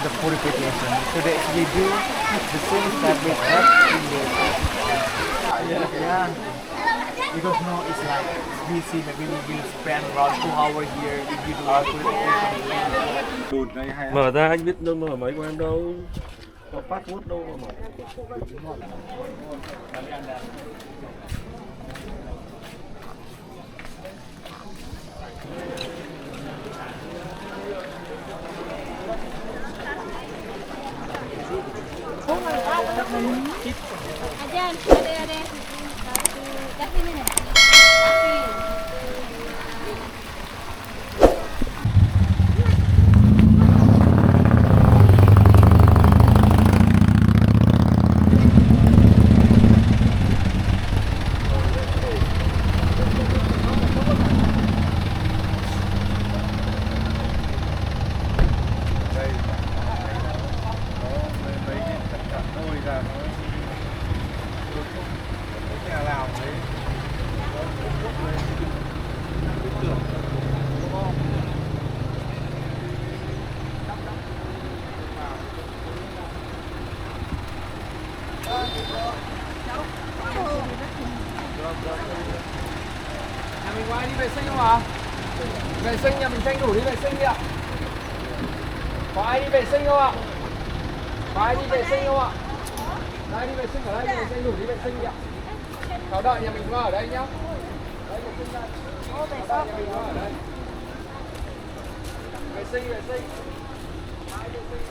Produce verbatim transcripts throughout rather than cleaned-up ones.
The purification. So that we do the same service as in the, yeah. Because no, it's like busy, maybe we will spend around two hours here if you do our purification. Mở ra anh biết đâu mà mấy của em đâu. Có password đâu mà. Ayan, ade, ade. Satu, dah sini nih. Satu. Nhà mình có ai đi vệ sinh không ạ? Vệ sinh nhà mình tranh thủ đi vệ sinh đi ạ. Có ai đi vệ sinh không ạ? Có ai đi vệ sinh không ạ? Ai đi vệ sinh ở đây thì tranh thủ đi vệ sinh đi ạ. Cháu đợi nhà mình ở đây nhá. Đấy, vệ sinh đây. Cháu đợi nhà mình ở đây. Vệ sinh, vệ sinh. Ai vệ sinh?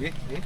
Ih, ih.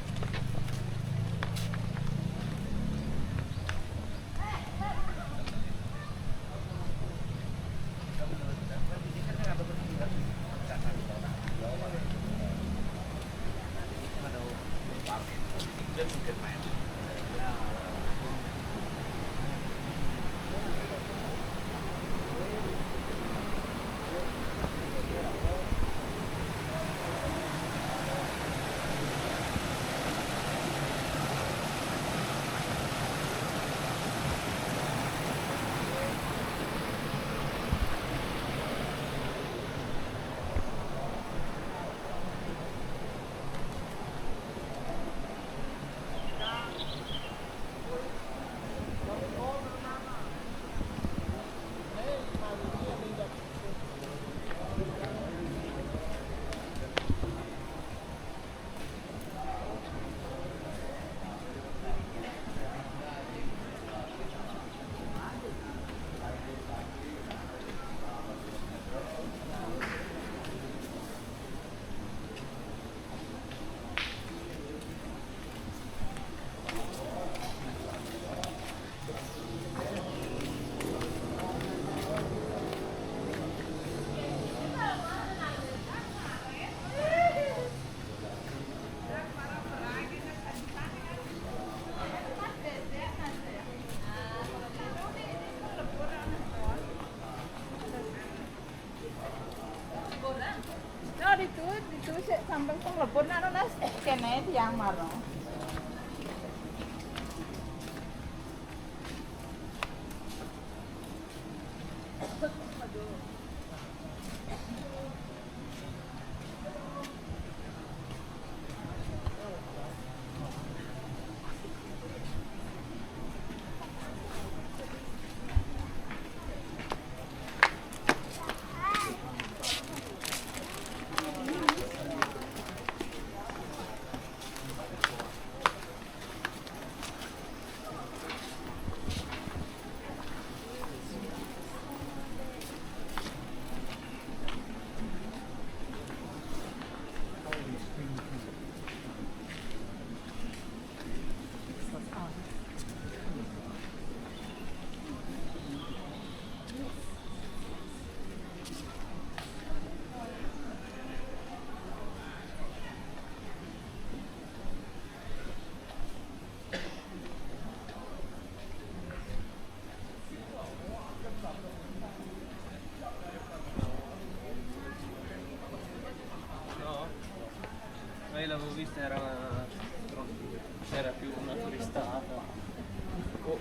Nah, di tu, di tu sik samping penglebur nak nunas kene tiang marong.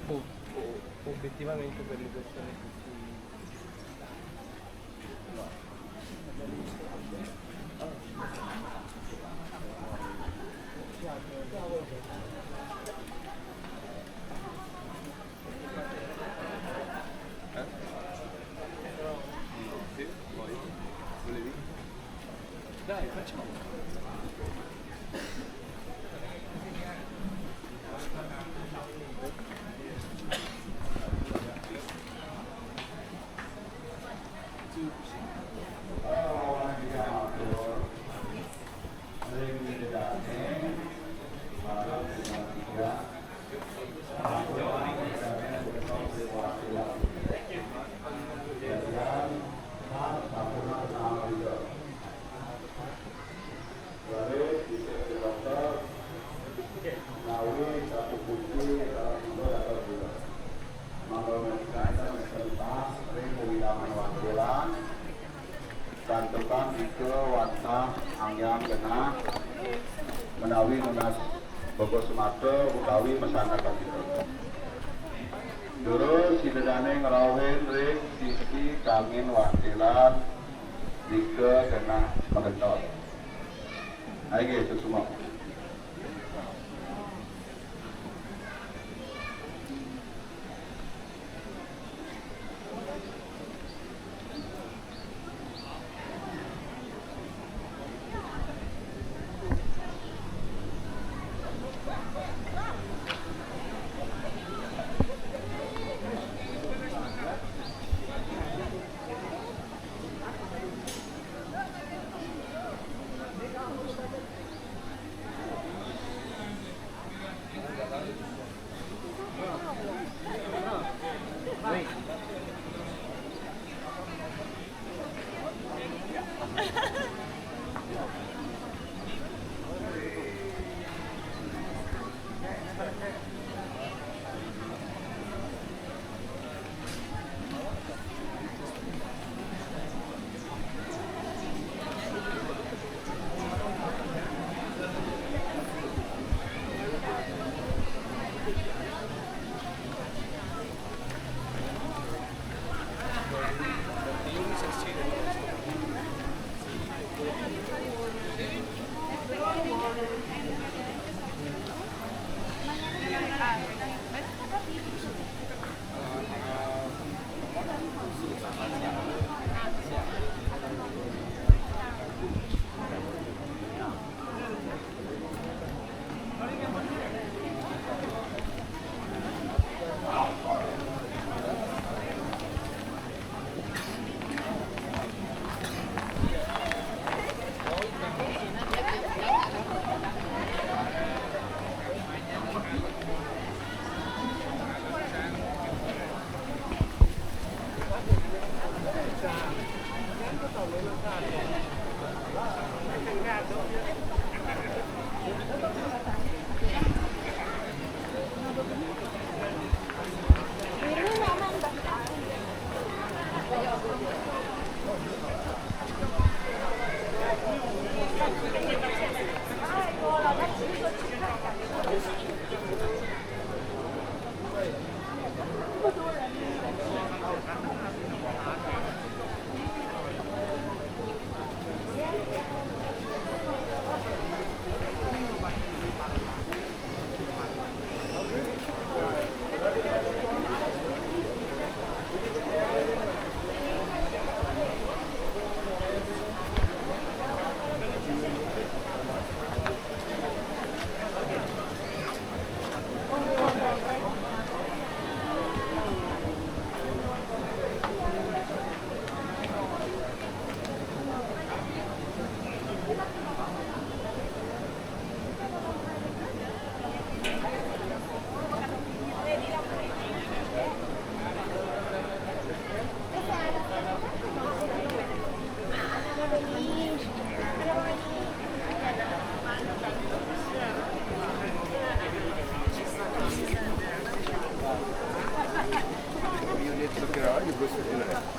O-, obiettivamente per le persone che si... Eh? Sì? Poi? Volevi? Dai, facciamo. Santukan nika wantah angyang genah menawi nunas bebos mata utawi masanda kasita. Terus sida dane ngrauhin ring sisi kangin wantilan nika genah magentos. Ayo, nggih, suksma.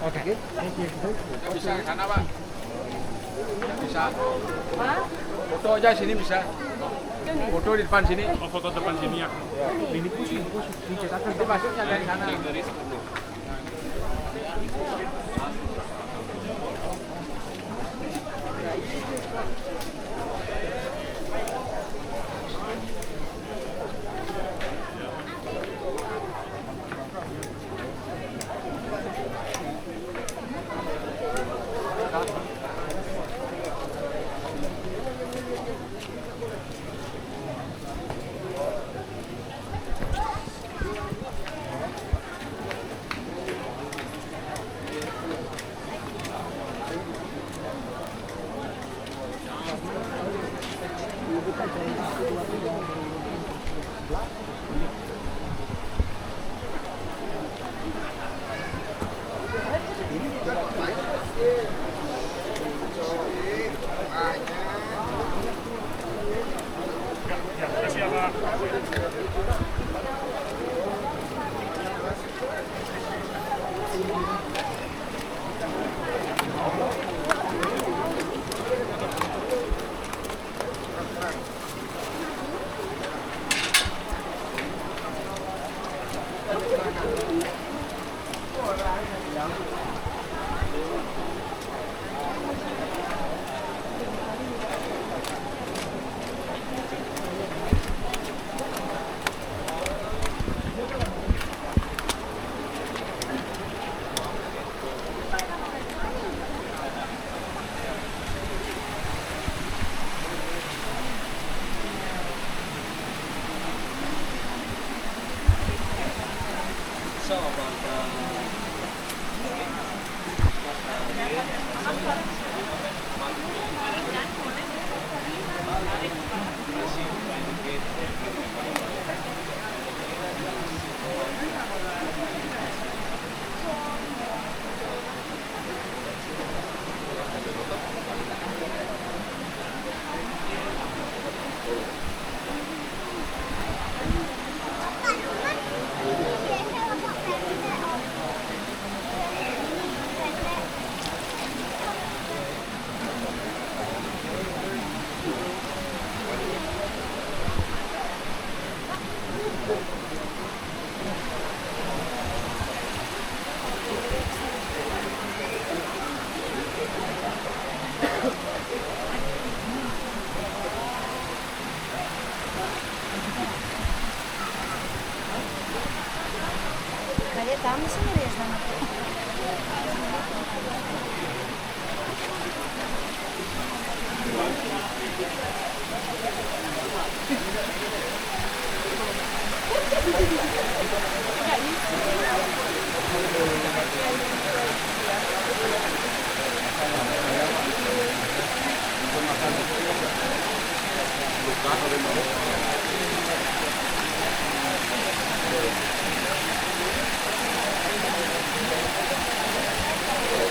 Okay. Thank you. Bisa ke sana, Pak? Bisa. Foto aja sini bisa. Foto di depan sini. Oh, foto depan sini ya. Ini pusing, pusing. Dicetakkan. Nanti masuknya dari sana.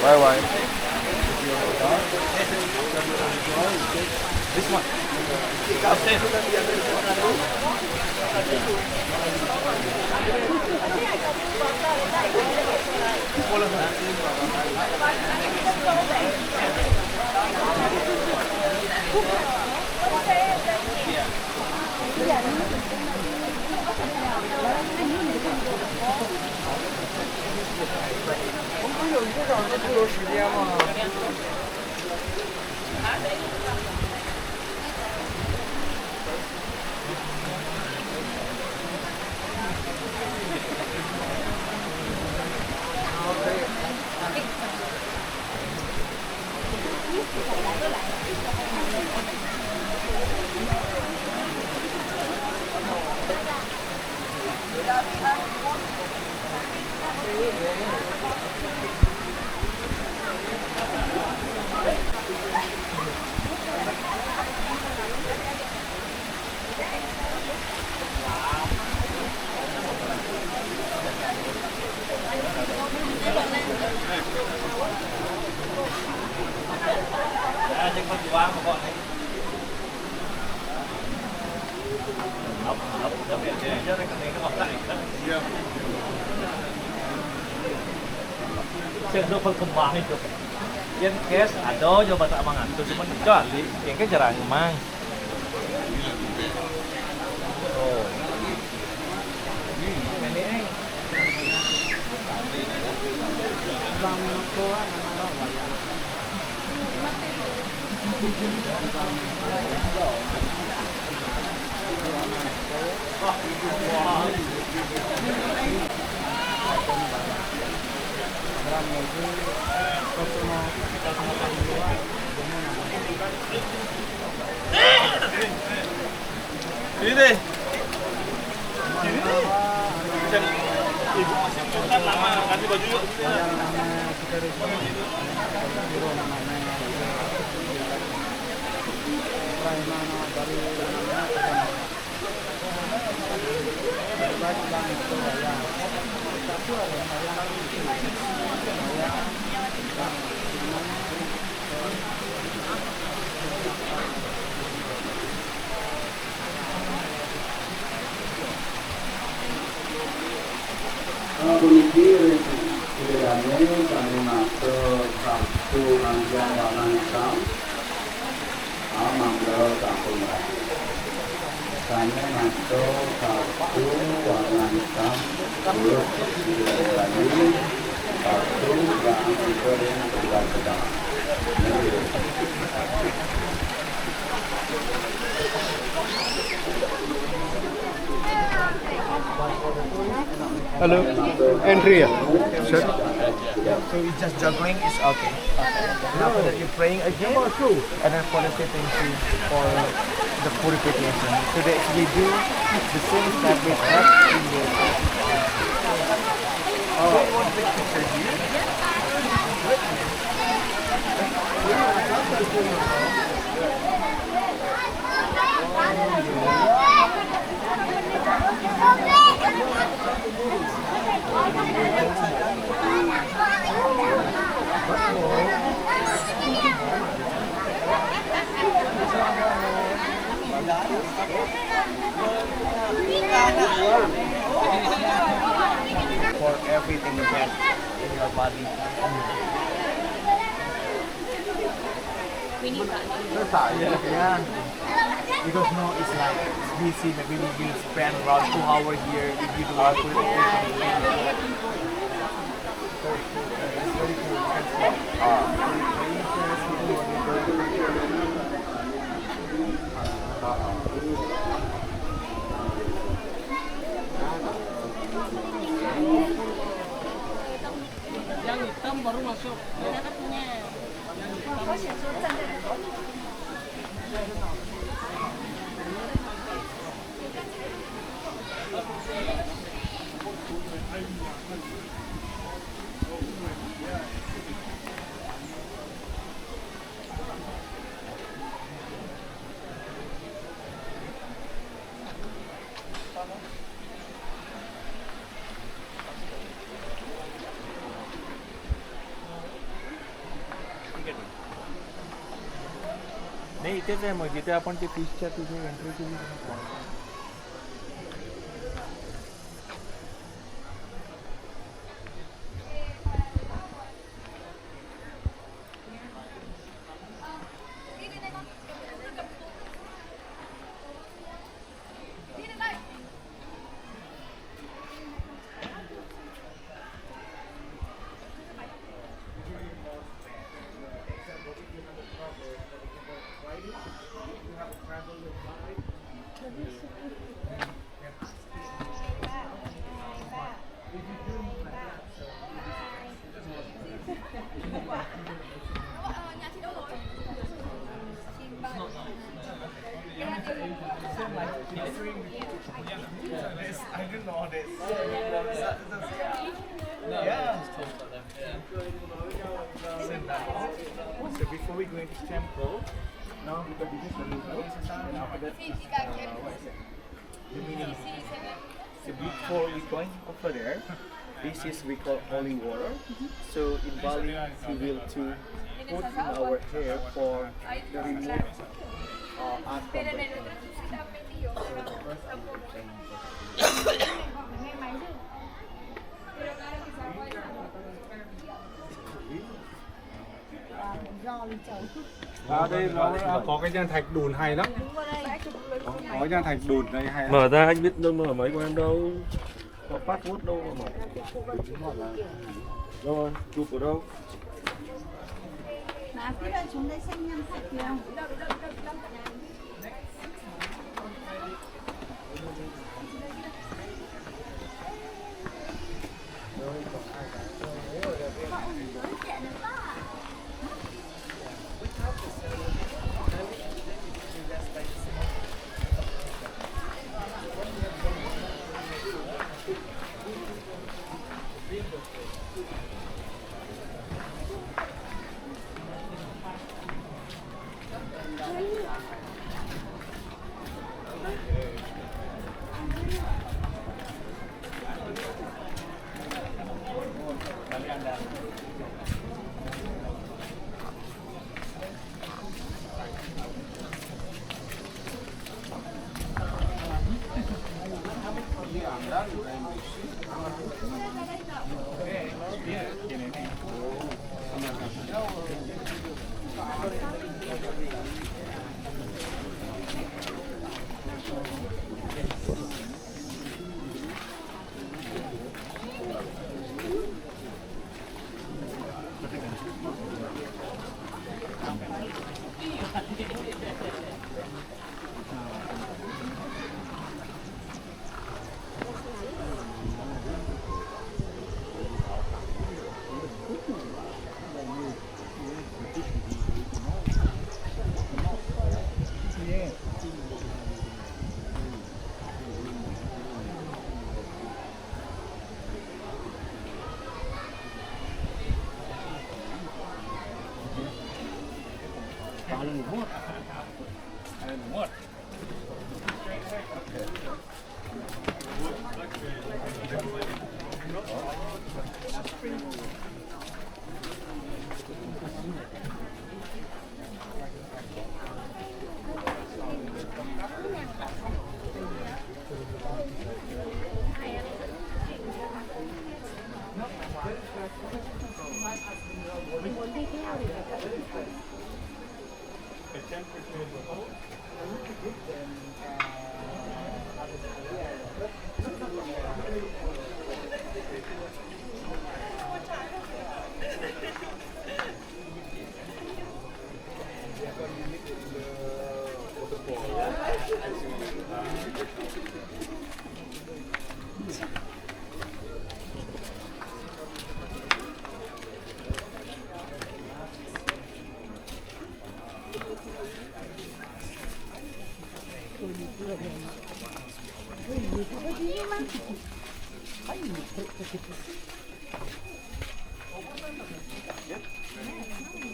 Bye bye. This one. Sing perkembangan itu. Yang cash ada aja batak mangan tuh, cuman kecuali yang kan jarang mang. Ini deh. Ini. Bisa di-, ibu masih bukan lama, ganti baju yuk. Puniki ring Ida Dane sane matur sabda nganggeng warna hitam, ah, mangda sampun raris. Sane matur sabda warna hitam, tulus Ida Dane, sabda warna hitam ring tunggal sedang. Hello, Andrea. Sir. So it's just juggling is okay. Now that you're praying again, and then for the fitting fee for the purification. So they actually do the same step by step in the. Oh, you want to take picture here? For everything you have in your body. We need that. That's how, yeah. Because no, it's like busy, maybe we will spend around two hours here if you do not put it. It's very cool. It's very cool. You can see. Ah. Yang hitam baru masuk. नाही, इथेच आहे मग, जिथे आपण ते फिशच्या तिथे एंट्री केली ना. This, I didn't know this. Yeah. So now, so before we go into temple, now we go to this temple, and after that, uh, what is it? The meaning. So before we going over there, this is we call holy water. So in Bali, we will to put in our hair for the remove, uh, us from the. So the first thing we change. Ở đây nó có cái nhang thạch đùn hay lắm. Có, có cái nhang thạch đùn đây hay lắm. Mở ra anh biết đâu, mở máy của em đâu. Có phát phút đâu mà. Rồi, chụp ở đâu? Mà cứ đợi chúng đây xem nhăm phải chưa?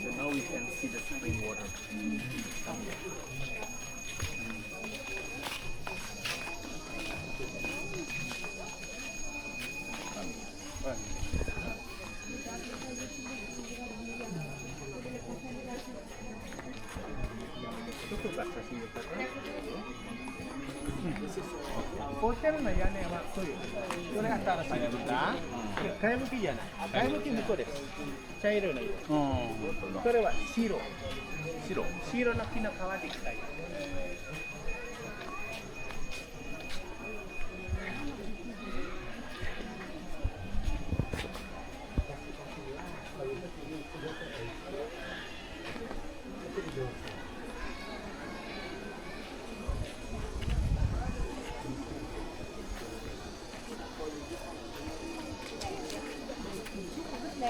So now we can see the spring water. Hotel na yana ma soyo. Sore atara sira da. Kaimu ki yana. Kaimu ki muko desu. Chairo na yo. Sore wa shiro. Shiro. Shiro na ki no kawa de ikitai.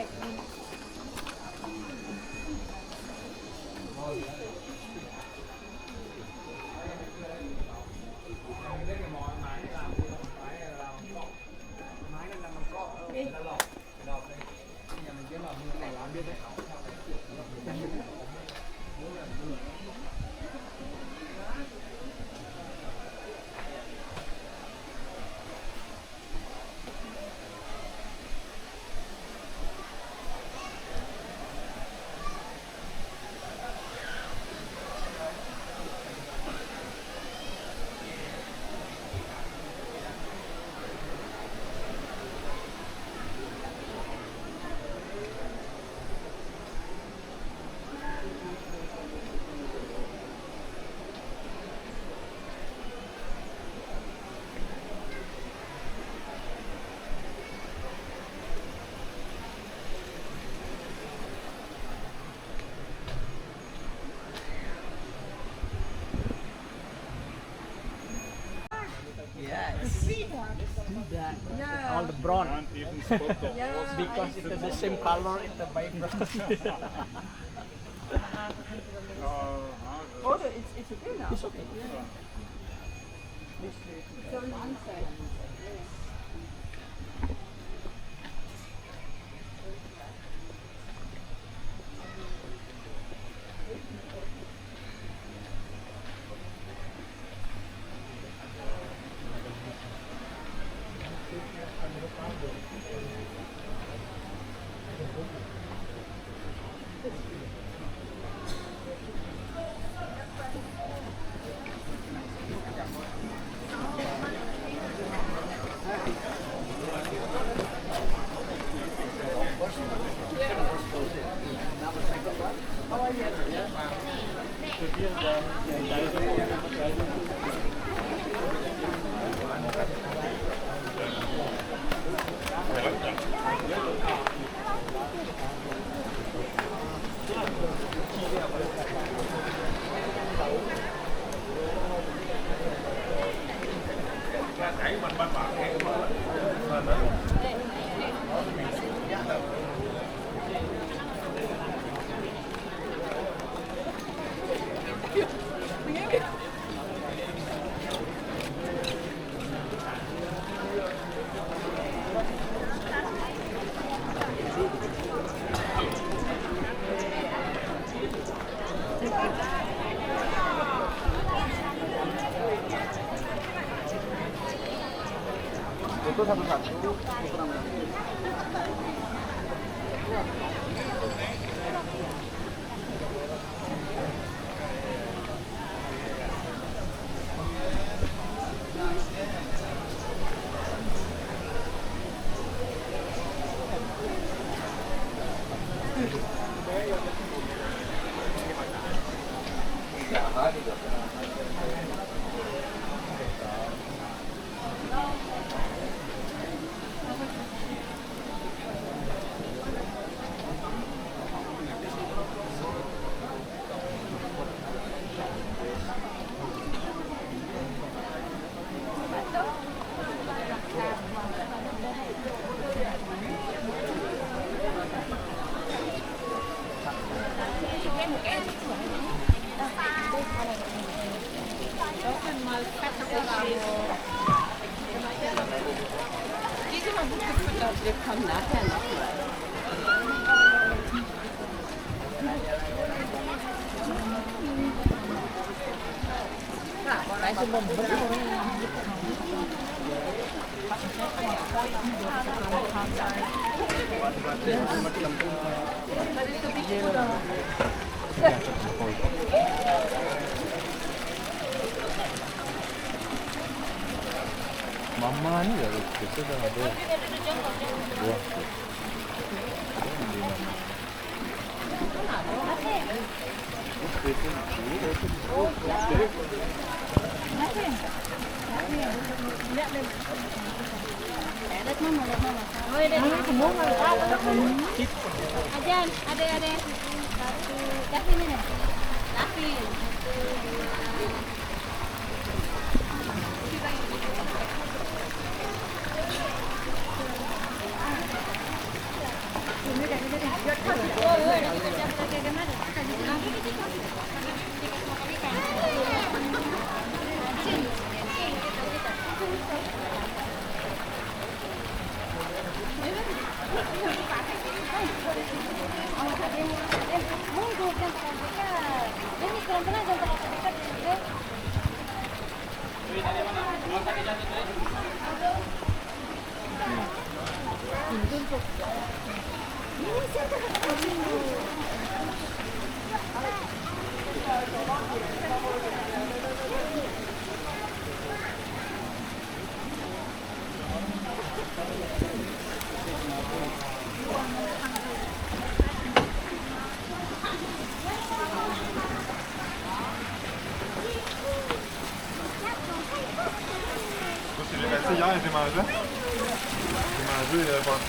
เ Because it's the same color, it's the background. Oh, it's, it's okay now. It's okay. So one side. Itu satu-satu. Die sind mal gut gefüttert, wir kommen nachher nochmal. Mamma mia, che cosa da dove? Ajan, ada, ada. Satu, Davin ini. Davin. Così, le pezze già, le mangio. Le mangio e poi...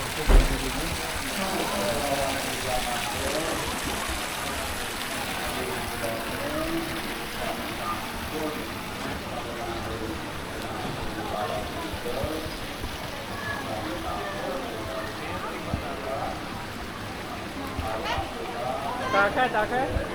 打开，打开。